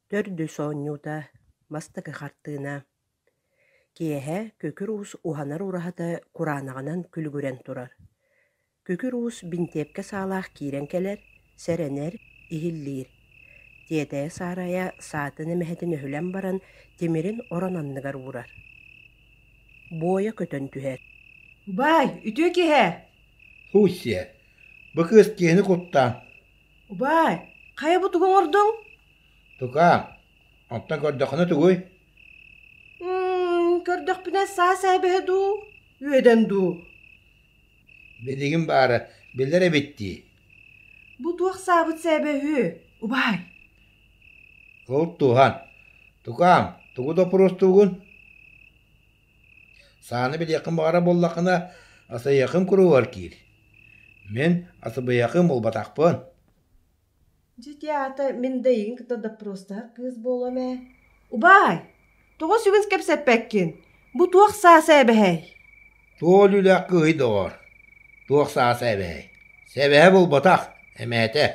Төрдүс оонньуута, бастакы хартыына. Киэһэ Күкүр Уус уһанар ураһата кураанаҕынан күлүгүрэн турар. Күкүр Уус бинтиэпкэ саалаах киирэн кэлэр, сэрэнэр, иһиллиир. Тиэтэйэ-саарайа саатын эмэһэтин өһүлэн баран тимирин орон анныгар уурар. Буойа көтөн түһэр. Убаай, үтүө киһи! Хуй-сиэ, бу кыыс киһини куттаан Убаай, хайа бу тугу оҥордуҥ? Тукаам, оттон көрдөххүнэ тугуй? Мм, көрдөхпүнэ саас ээбэһэ дуу, үөдэн дуу? Билигин баара билэр эбит дии. Бу туох саабыт сээбэ үһү, убаай? Ол туһан. Тукаам, тугу доппуруостуугун? Сааны билиэххин баҕарар буоллаххына, асайыаххын куруһугар киир. Мин асыбыйахым буолбатахпын. Дьэ ити аата мин да эйигин кытта доппуруостаһар кыыс буолуом ээ. Убаай, тоҕо сүгүн кэпсэппэккин? Бу туох саас ээбэһэй? Туох өлүүлээх кыыһый доҕоор? Туох саас ээбэһэй? Сэбэһэ буолбатах, эмээтэ.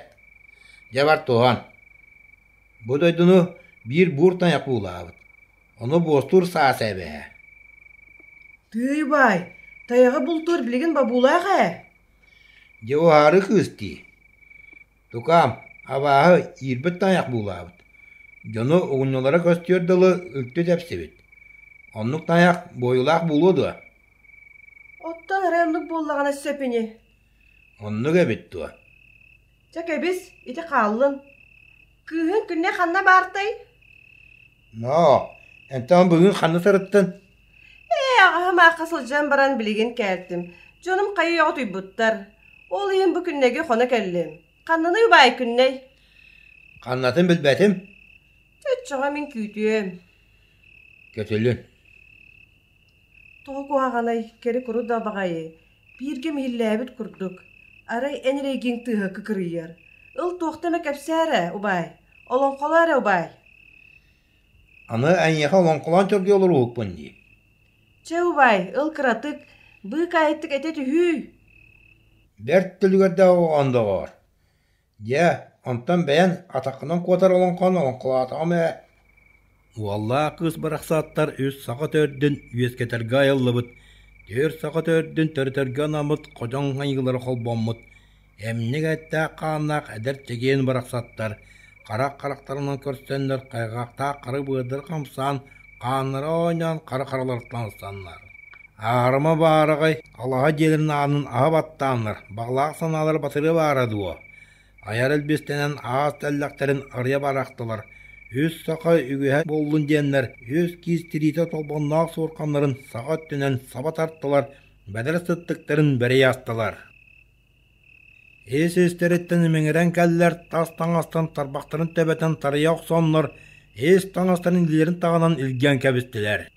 Дьэ бар туһан. Бу дойдуну биир буур тайах буулаабыт. Ону буостуур саас эбээ. Тыый баай, тайаҕы бултуур билигин бобуулаах ээ. Дьэ уһаары кыыс дии. Тукаам, абааһы иирбит тайах буулаабыт. Дьону угунньулара көстүөр дылы үлтү тэпсибит. Оннук тайах буойулаах буолуо дуо? Оттон эрэ оннук буоллаҕына сөп ини. Оннук эбит дуо? Чэ кэбис, ити хааллын. Кыыһыҥ күннэ ханна баартай? Ноо, энтэн бүгүн ханна сырыттын? Ээ, аҕаһым аахха сылдьан баран билигин кээлтим. Дьонум хайа үйэҕэ утуйбуттар. Ол иһин бу күннэги хоно кэллим. Ханнаный убаай Күннэй? Ханнатын билбэтим. Чоччоҕо мин күүтүөм. Көтүлүн. Тоҕо куһаҕанай, кэри-куру да баҕайы, бииргэ иһиллээбит курдук, арай эн эрэйгиҥ тыаһа кыкырыйар. Ыл туохта эмэ кэпсээ эрэ, убаай, олоҥхолоо эрэ, убаай. Аны эйиэхэ олоҥхолоон чоргуйа олоруоһукпун дии. Чэ, убаай, ыл кыратык, быыкаайыттык этэ түһүүй. Бэрт түлүгэрдээх оҕоҕон доҕоор. Дьэ, онтон бэйэҥ атаххынан куотар олоҥхону олоҥхолоотоҕум ээ Уоллаах кыыс барахсаттар үс саха төрдүн үөскэтэргэ айыллыбыт, түөрт саха төрдүн төрөтөргө анаммыт ходьоҥ айыылара холбоммут, эмньик эттээх-хааннаах эдэр чэгиэн барахсаттар харах харахтарынан көрсөннөр хайҕахтаах хара быардара хамсаан, хааннара оонньоон хара хараларыттан ыстаннар. Аарыма баараҕай алаһа дьиэлэрин аанын аһа баттааннар, баҕалаах санаалара батырыа баара дуо? Айар илбистэнэн аас тэллэхтэрин арыйа барахтылар, үс саха үгүһэ буоллун диэннэр, үс киис тириитэ толбонноох суорҕаннарын саха өттүнэн саба тартылар, бэдэр сыттыктарын бэрийэ астылар. Ис-истэриттэн имэҥирэн кэллэр, тас таҥастан тарбахтарын төбөтүн тарыйа охсоннор, ис таҥастарын илиилэрин таҕынан илгэн кэбистилэр.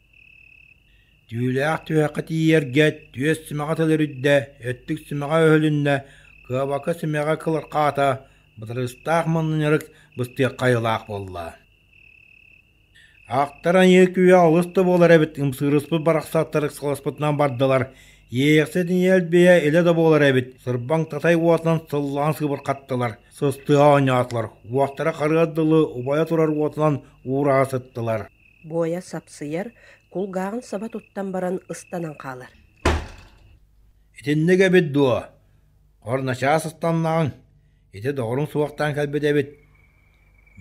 Түүлээх түһэххэ тиийэргэ түөс симэҕэ төлөрүйдэ, өттүк симэҕэ өһүлүннэ, кыабака симэҕэ кылырхаата, бытарыстаах мунньарык быстыахха айылаах буолла. Ахтар айыы күүһэ олус да буолар эбит, ымсыырыспыт барахсаттар ыксаласпытынан бардылар, иэйэхсит ийэ элбиэ илэ да буолар эбит, сырбаҥ татай уотунан сыллаан сыыбырхаттылар, сыстыа оонньоотулар, уохтара харыар дылы убайа турар уотунан уураһа сыттылар. Буойа сапсыйар, кулгааҕын саба туттан баран ыстанан хаалар. Итинник эбит дуо? Хор начаас ыстаннаҕыҥ, ити доҕоруҥ суохтаан кэлбит эбит.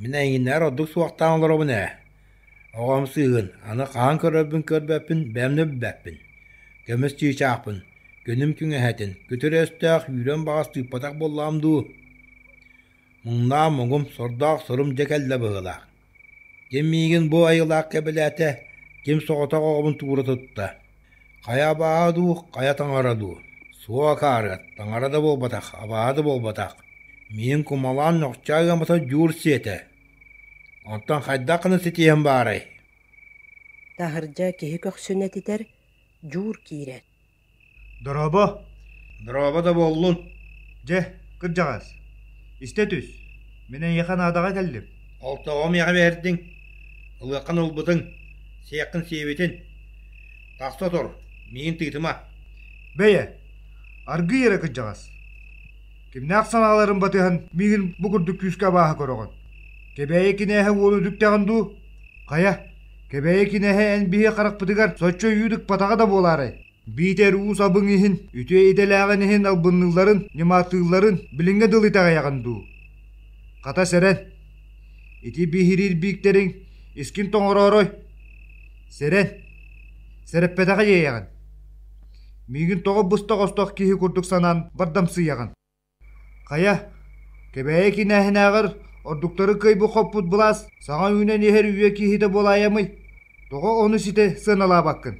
Мин эйигиннээр ордук суохтаан олоробун ээ. Оҕом сыыһын, аны хаһан көрөрбүн көрбөппүн, бэйэм да билбэппин. Көмүс чыычаахпын, күнүм күҥэһэтин, күтүр өстөөх үүрэн баҕас тыыппатах буоллаҕым дуу? Муҥнаах муҥум, сордоох сорум дьэ кэллэ быһыылаах. Ким миигин бу айылаах кэбилээтэ, ким соҕотох оҕобун туура тутта? Хайа абааһы дуу, хайа таҥара дуу? Суох акаарыат, таҥара да буолбатах, абааһы да буолбатах. Миигин кумалаан ньохчоо ыамата дьуур сиэтэ. Онтон хайдах гына ситиһэн баарай? Таһырдьа киһи көхсүн этитэр, дьуур киирэр. Дорообо! Дорообо да буоллун! Дьэ, кырдьаҕас, истэ түс, мин эйиэхэ наадаҕа кэллим. Ол тоҕо миэхэ биэрдиҥ? Ылыаххын ылбытыҥ, сиэххин сиэбитин. Тахса тур, миигин тыытыма. Бэйэ, аргыый эрэ кырдьаҕас. Кимнээх санааларын батыһан миигин бу курдук күүскэ абааһы көрөҕүн? Кэбээйи кинээһэ уолу үтүктэҕин дуу? Хайа, Кэбээйи кинээһэ эн биһи харахпытыгар соччо үүт ыкпатаҕа да буолаарай? Биитэр уус абыҥ иһин, үтүө идэлээҕин иһин албынныылларын, ньымааттыылларын билиҥҥэ дылы итэҕэйэҕин дуу? Хата сэрэн, ити биһириир бииктэриҥ искин тоҥороорой? Сэрэн, сэрэппэтэҕэ иэйэҕин. Миигин тоҕо быстах-остох киһи курдук санаан бардамсыйаҕын? Хайа, Кэбээйи кинээһинээҕэр ордуктары кыайбыт-хоппут былаас саҥа үүнэн иһэр үйэ киһитэ буолаайамый? Тоҕо ону ситэ сыаналаабаккын?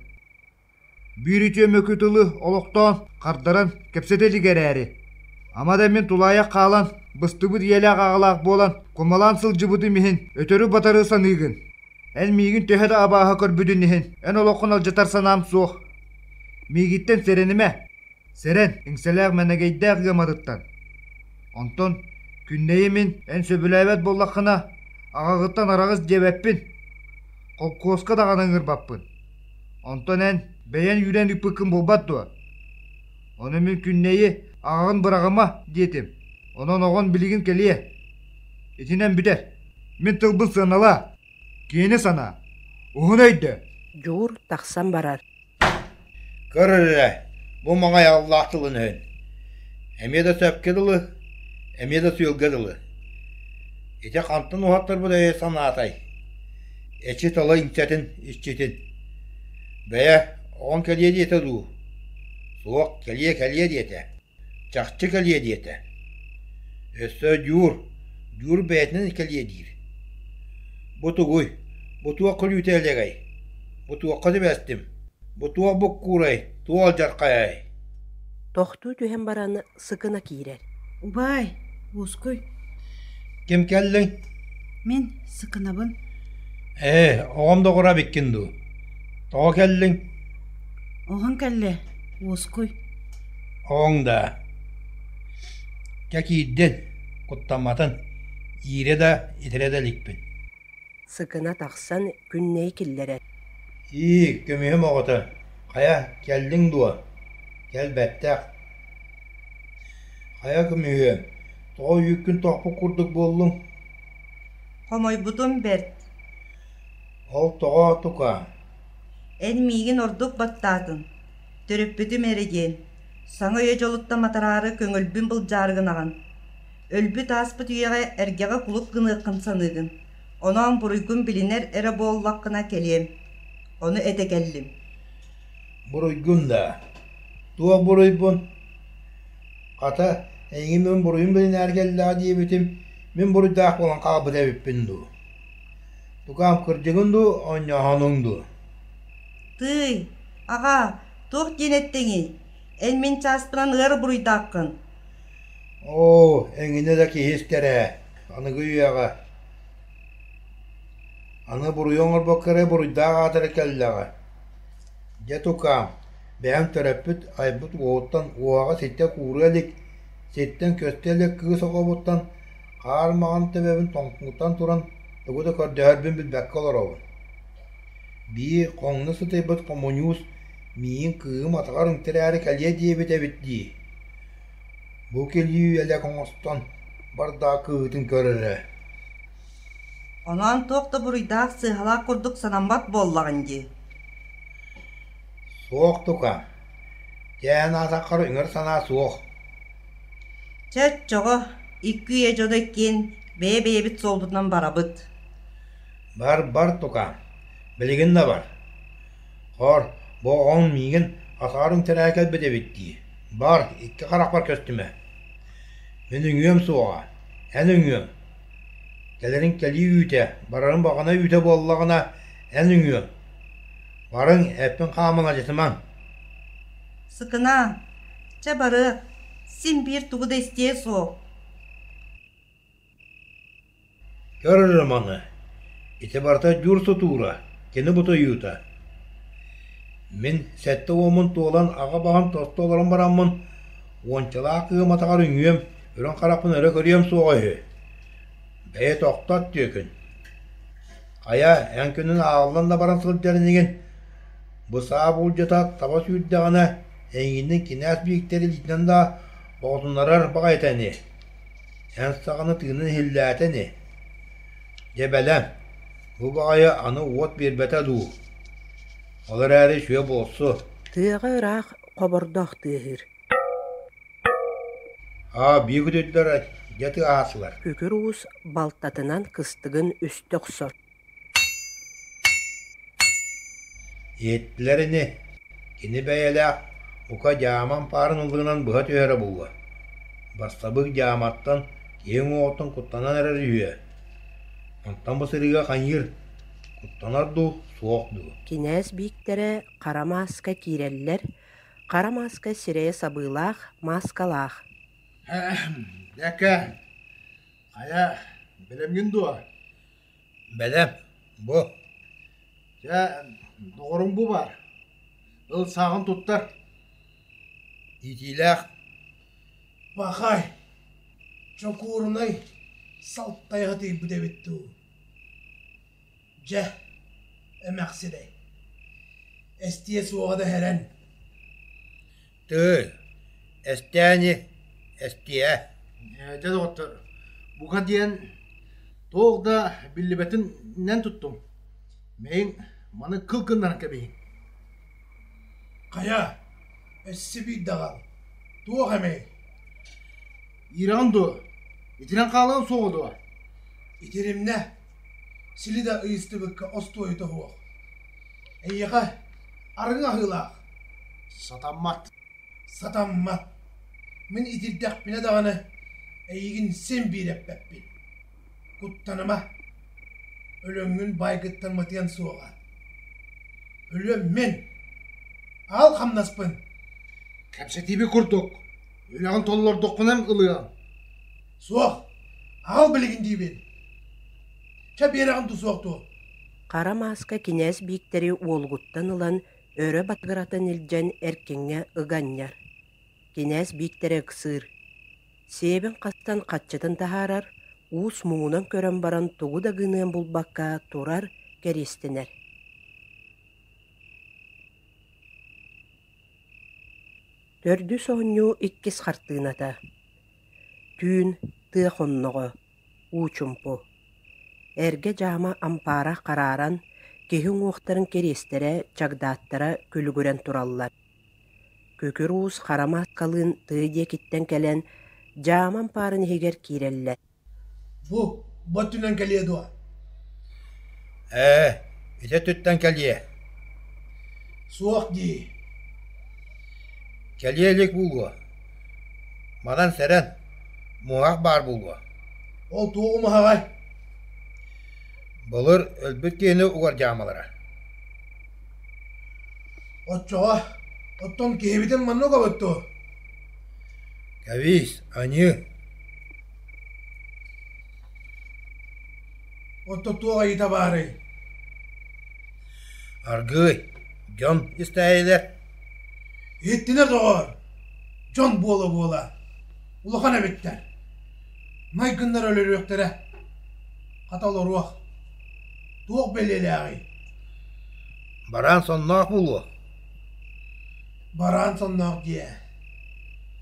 Биир үтүө мөкү тылы олохтоон, хардаран кэпсэтэ илик эрээри, ама да мин тулаайах хаалан, быстыбыт ийэлээх-аҕалаах буолан, кумалаан сылдьыбытым иһин өтөрү-батары саныыгын. Эн миигин төһө да абааһы көрбүтүн иһин, эн олоххун алдьатар санаам суох. Миигиттэн сэрэнимэ, Сэрэн, иҥсэлээх мэнэгэйдээх ыаматыттан. Онтон Күннэйи мин эн сөбүлээбэт буоллаххына, аҕаҕыттан араҕыс диэбэппин, холкуоска даҕаны ыҥырбаппын. Онтон эн бэйэн үүрэн ыыппыккын буолбат дуо? Ону мин Күннэйи аҕаҕын быраҕыма диэтим. Онон оҕон билигин кэлиэ. Итинэн бүтэр. Мин тылбын сыаналаа, киэни санаа, уһун өйдөө. Дьуур тахсан барар. Көр эрэ, бу маҥай аллаах тылын өһүн. Эмиэ да сөпкө дылы, эмиэ да сүөлгэ дылы. Ити хантан уһаттарбыт өйө санаатай? Эчи тыла иҥсэтин, иччитин. Бэйэ, оҕоҥ кэлиэ диэтэ дуу? Суох, кэлиэ-кэлиэ диэтэ. Чахчы кэлиэ диэтэ. Өссө Дьуур, Дьуур бэйэтинэн кэлиэ диир. Бу тугуй? Бу туох күлүүтэ элэгэй? Бу туохха түбэстим? Бу туох буккуурай, туох алдьархайай? Тохтуу түһэн баран сыкына киирэр. Убаай, уоскуй. Ким кэллиҥ? Мин сыкынабын. Ээ, оҕом доҕоро эбиккин дуу? Тоҕо кэллиҥ? Оҕоҥ кэллэ, уоскуй. Оҕоҥ даа? Дьэ киирдин, куттамматын, иирэ да, итирэ да иликпин. Сыкына тахсан Күннэй киллэрэр. Ии, көмүһүм оҕото, хайа, кэллиҥ дуо? Кэлбэттэх. Хайа көмүһүөм, тоҕо үүккүн тохпут курдук буоллуҥ? Хомойбутум бэрт. Ол тоҕо тука? Эн миигин ордук баттаатын, төрөппүтүм эрэ диэн, саҥа үйэ дьолуттан матараары көҥүлбүн былдьаары гынаҕын. Өлбүт ааспыт үйэҕэ эргэҕэ кулут гыныаххын саныыгын, оноон буруйгун билинэр эрэ буоллаххына кэлиэм. Ону этэ кэллим. Буруйгун да? Туох буруйбун? Хата, эйигин мин буруйум билинээр кэллэҕэ диэбитим, мин буруйдаах буолан хаалбыт эбиппин дуу? Тукаам кырдьыгын дуу, оонньооһунуҥ дуу? Тыый, аҕаа, туох диэн эттэҥий? Эн мин чааспынан ыар буруйдааххын. Оо, эҥинэ да киһи истэр ээ, аныгы үйэҕэ. Аны буруйу оҥорбокко эрэ буруйдаах аата эрэ кэллэҕэ. Дьэ тукаам, бэйэм төрөппүт айбыт уоһуттан уоһаҕа ситтэ кууруа илик, сиртэн көстө илик кыыс оҕобуттан Хаар маҕан төбөбүн тоҥкутан туран тугу да көрдөһөрбүн билбэккэ олоробун. Биир хоҥно сытыйбыт хомуньуус миигин кыыһым атаҕар үҥтэрээри кэлиэ диэбит эбит дии. Бу кэлии үйэлээх оҥостон бардаах кыыһытын көр эрэ. Онон туох да буруйдаах сыыһалаах курдук санаммат буоллаҕын дии. Суох тука. Кээн аатаххар үҥэр санаа суох. Чэ, оччоҕо икки үйэ дьоно иккиэн бэйэ-бэйэбит суолбутунан барабыт. Бар, бар, тукаам, билигин да бар. Хор, бу оҕоҥ миигин атаҕар үҥтэрээ кэлбит эбит дии. Бар, икки харахпар көстүмэ. Мин үҥүөм суоҕа, эн үҥүөҥ. Кэлэриҥ кэлии үүтэ, барарыҥ баҕана үүтэ буоллаҕына, эн үҥүөҥ. Барыҥ, эппин хааман алдьатымаҥ. Сыкына, чэ барыах, син биир тугу да истиэ суох. Көр эрэ маны, ити барыта дьуур сутуура, кини бутуйуута. Мин сэттэ уоммун туолан аҕа баһын тосту олорон бараммын, уончалаах кыым атаҕар үҥүөм, үрүҥ харахпын өрө көрүөм суоҕа үһү. Бэйэ тохтот түөкүн. Хайа, эн күнүн ааҕыллан да баран сылдьар инигин Бу саа буулдьата таба сүүрдэҕинэ, эйигиннин кинээс бииктэри илиитинэн да боҕутуннарар баҕайыта ини. Эн саҕаны тыынын иһиллээтэ ини. Дьэ бэлэм, бу баҕайы аны уот биэрбэтэ дуу, ол эрээри үчүгэй буолсу. Тыаҕа ыраах хобордоох тыаһыыр. Аа, биир күтүрдэр дьэ тыаһаатылар. Күкүр Уус балтатынан кыстыгын үстэ охсор. Иһиттилэр ини, кини бэйэлээх бука дьааман паарын ыллыгынан быһа түһэрэ буолуо. Бассабыык дьааматтан киһи уҥуоҕуттан куттанан эрэр үһүө. Онтон бу сырыыга хайыыр, куттанар дуу, суох дуу. Кинээс Бииктэрэ хара мааска киирэллэр, хара мааска сирэйэ сабыылаах, мааскалаах. Дьэкэ, хайа, бэлэмҥин дуо? Бэлэм, бу. Дьэ, доҕорум бу баар. Ыл сааҕын туттар. Иитиилээх. Пахай, чокуурунай салтайга тиийбит эбит дуу. Дьэ, эмэхсинэй, эстиэ суоҕа да иһэрэн. Тыый, эстээни, эстиэ. Дьэ, доҕоттор, бука диэн туох да биллибэтинэн туттум. Мэйиҥ маны кыл гыннаран кэбиһиҥ. Хайа, өссө биир даҕал, туох эмэй? Иирэҕин дуо? Итирэн хаалыаҥ суоҕа дуо? Итиримнэ, сили да ыйыстыбыкка остуойута суох. Эйиэхэ арыҥ аһыылаах. Сатаммат. Сатаммат. Мин итирдэхпинэ даҕаны эйигин син биир эппэппин. Куттаныма. Өлөҥҥүн баайгыттан матыан суоҕа. Өлүөм мин. Аал хамнаспын. Кэпсэтииби курдук. Үлэҕин толлордоххуна ылыаҥ. Суох. Аал билигин диибин. Чэ биэрэҕин дуу суох дуо? Хара мааска кинээс Бииктэри уолугуттан ылан өрө батыгыратан илдьэн эркиҥҥэ ыга анньар. Кинээс Бииктэрэ ыксыыр. Сиэбин хастан хаччытын таһаарар, уус муҥунан көрөн баран тугу да гыныан булбакка турар, кэриэстэнэр. Төрдүс оонньуу иккис хартыыната. Түүн тыа хонноҕо, уу чумпу. Эргэ дьаама ампаара харааран, киһи уҥуохтарын кириэстэрэ, чагдааттара күлүгүрэн тураллар. Күкүр Уус хара мааскалыын тыа диэкиттэн кэлэн, дьаама ампаарын иһигэр киирэллэр. Бу, бу өттүнэн кэлиэ дуо? Ээ, ити өттүттэн кэлиэ. Суох дии. Кэлиэ илик буолуо. Манан сэрэн, муоһах баар буолуо. Ол туох умуһаҕай? Былыр өлбүт киһини угар дьаамалара. Оччоҕо, оттон киһибитин манна угабыт дуо? Кэбиис, аньыы. Оттон туох айыыта баарый? Аргыый, дьон истээйилэр. Иһиттинэр доҕоор, дьон буола-буола, улахан эбиттэр. Майгыннар өлөрүөхтэрэ. Хата олоруох. Туох бэлиэлээҕий? Бараан сонноох буолуо. Бараан сонноох диэ.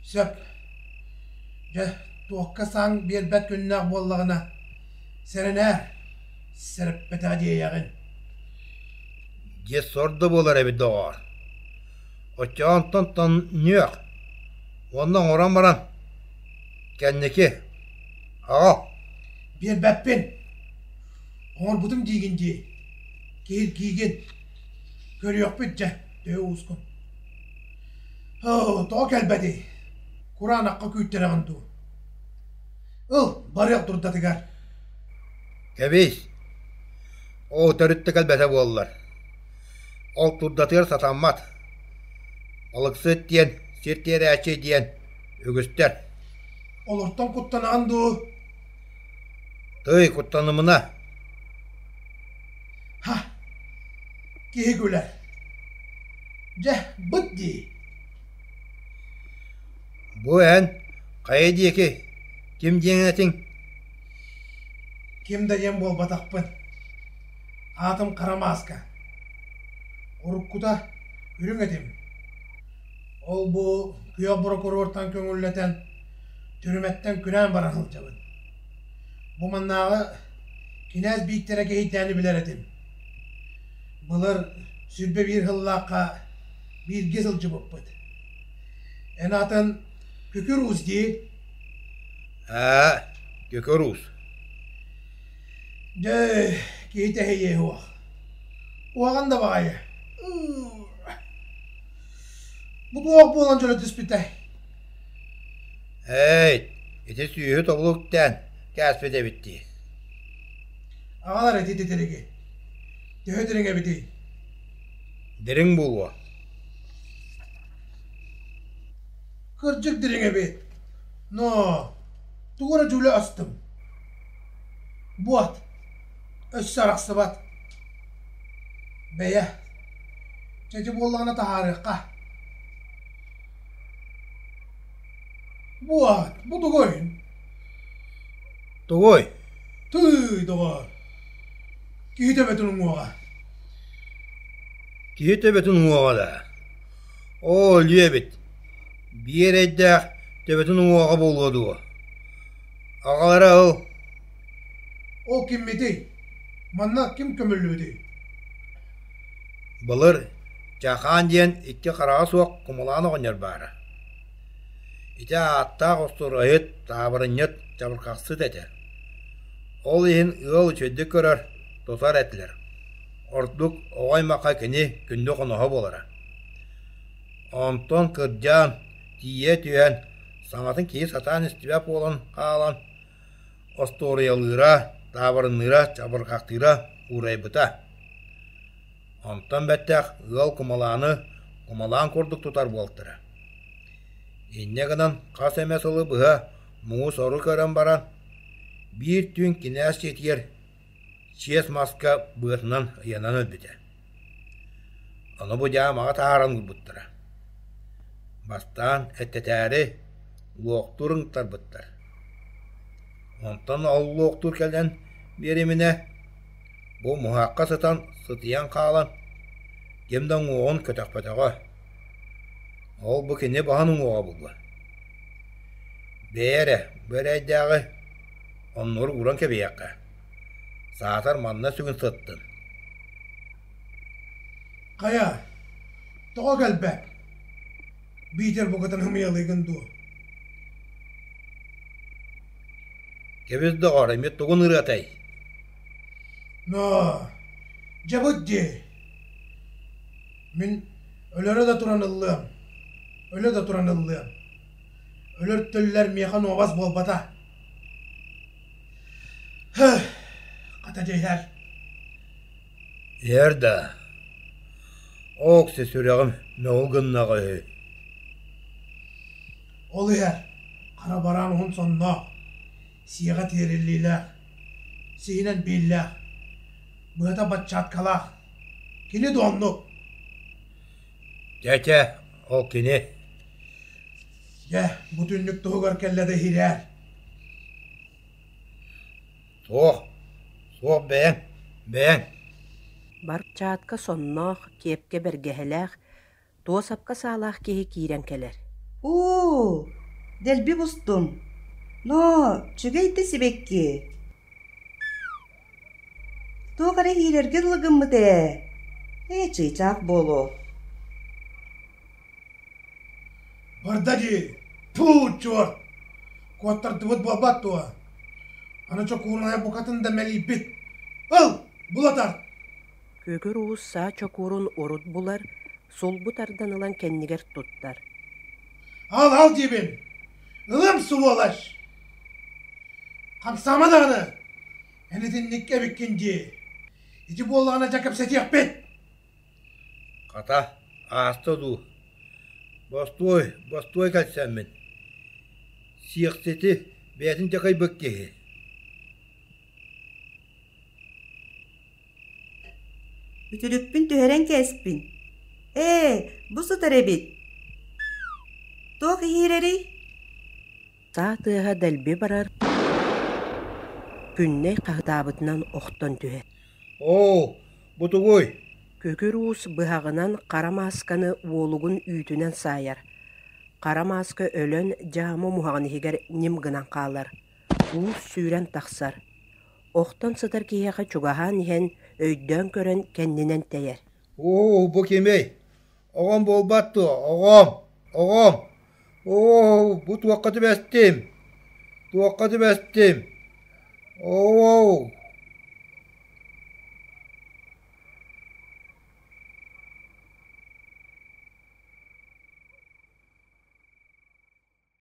Сөп. Дьэ, туохха саҥ биэрбэт күннээх буоллаҕына, сэрэнээр, сэрэппэтэҕэ диэйэҕин. Дьиэ сор да буолар эбит доҕоор. Оччоҕо онтон тонньуох уонна оҥорон баран кэнники аҕал. Биэрбэппин. Оҥорбутум диигин дии. Киһиргиигин. Көрүөхпүт дьэ, төһө уускун. Оо, тоҕо кэлбэтий? Кураанахха күүттэрэҕин дуу? Ыл, барыах дурдатыгар. Кэбис, оо төрүт да кэлбэтэ буоллар. Ол турдатыгар сатаммат. Балыксыт диэн, сир тиэрээччи диэн үгүстэр. Олортон куттанаҕын дуу? Тыый, куттанымына. Ха, киһи күлэр. Дьэ, быт дии. Бу эн хайа диэки ким диэн этиҥ? Ким да диэн буолбатахпын. Аатым Хара Мааска. Уруккута үрүҥ этим. Ол-бу күөх борокуруортан көҥүллэтэн, түрүмэттэн күрээн баран сылдьабын. Бу маннааҕы Кинээс Бииктэрэ киһийдээни билэр этим. Былыр 21 сыллаахха бииргэ сылдьыбыппыт. Эн атын Күкүр Уус дии? Аа, Күкүр Уус. Дьэ, киһи тэһийиэ суох. Куһаҕан да баҕайы. Бу туох буолан дьөлө түспүтэй? Эй, ити сүүһү тобулу үктээн кээспит эбит дии. Аҕалар ити титириги. Төһө дириҥ эбитий? Дириҥ буолуо. Кырдьык дириҥ эбит. Но, тугу эрэ дьүүлэ астым. Буот, өссө арахсыбат. Бэйэ, чэчи буоллаҕына таһаарыахха. Буот, бу тугуй? Тугуй? Тыый, доҕоор, киһи төбөтүн уҥуоҕа. Киһи төбөтүн уҥуоҕа да? Оо, өлүө эбит. Биир эрэйдээх төбөтүн уҥуоҕа буолуо дуо? Аҕалара ыл. Ол киммитий? Манна ким көмүллүбүтүй? Былыр Чахаан диэн икки хараҕа суох кумалаан оҕонньор баара. Ити ааттаах остуоруйаһыт, таабырынньыт, чабырҕахсыт этэ. Ол иһин ыал үчүгэйдик көрөр, тутар этилэр. Ордук оҕо аймахха кини күндү хоноһо буолара. Онтон кырдьан, тиийэ түһэн, саҥатын киһи сатаан истибэт буолан хаалан, остуоруйалыыра, таабырынныыра, чабырҕахтыыра уурайбыта. Онтон бэттэх ыал кумалааны кумалаан курдук тутар буолтара. Инньэ гынан хас эмэ сылы быһа муҥу-сору көрөн баран, биир түүн кинээс дьиэтигэр чиэс маска быатынан ыйанан өлбүтэ. Ону бу дьаамаҕа таһааран уурбуттара. Бастаан эттэтээри луохтуур ыҥтарбыттар. Онтон ол луохтуур кэлэн биэриминэ, бу муһаахха сытан сытыйан хаалан, ким да уҥуоҕун көтөхпөтөҕө. Ол бу кини баһын уҥуоҕа буолла. Бэйэ эрэ, бу эрэйдээҕи оннугар ууран кэбиһиэххэ. Саатар манна сүгүн сыттын. Хайа, тоҕо кэлбэт? Биитэр букатын ымыйалыыгын дуо? Кэбис доҕор, эмиэ тугун ырыатай? Но, дьабыт дии. Мин өлөрө да туран ыллыам, өлө да туран ыллыам. Өлөр-төллөр миэхэ нуобас буолбата. Хата дьэ иһэр. Иһэр да, оокси сүрэҕим мөҕүл гыннаҕа үһү. Ол иһэр, хара бараан уһун сонноох, сиэҕэ тиэриллиилээх, сиһинэн бииллээх, быата баччааткалаах. Кини да оннук. Чэ-чэ, ол кини. Дьэ, бу түннүк туһугар кэллэ да иһирээр. Суох, суох бэйэҥ, бэйэҥ. Барчаатка сонноох, киэпкэ бэргэһэлээх, туосапка саалаах киһи киирэн кэлэр. Уу, дэлби бустум. Ноо, үчүгэй да сибэкки. Туох эрэ иирэргэ дылы гыммыт ээ. Ээ, чыычаах буолуо. Барда дии, пуу, чуор! Куоттардыбыт буолбат дуо? Аны чокуурунайа букатын да мэлийбит. Ыл, була тарт! Күкүр Уус саа чокуурун урут булар, сулбу тардан ылан кэннигэр туттар. Ал, ал диибин! Ылым, сволочь! Хамсаама даҕаны! Эн итинниккэ эбиккин дии. Ити буоллаҕына дьэ кэпсэтиэхпит! Хата, ааста дуу, бостуой, бостуой кэлсэммин, сиэхсити бэйэтин дьакайбыт киһи Үтүлүкпүн түһэрэн кээспин. Ээ, бу сытар эбит. Туох иһиирэрий? Саа тыаһа дэлби барар, Күннэй хаһытаабытынан охтон түһэр. Оо, бу тугуй? Күкүр Уус быһаҕынан хара маасканы уолугун үүтүнэн саайар. Хара мааска өлөн дьаама умуһаҕын иһигэр ньим гынан хаалар. Уус сүүрэн тахсар. Охтон сытар киһиэхэ чугаһаан иһэн, өйдөөн көрөн кэннинэн тэйэр. Оо, бу кимий? Оҕом буолбат дуо? Оҕом! Оҕом! Оо, бу туохха түбэстим? Туохха түбэстим? Оо!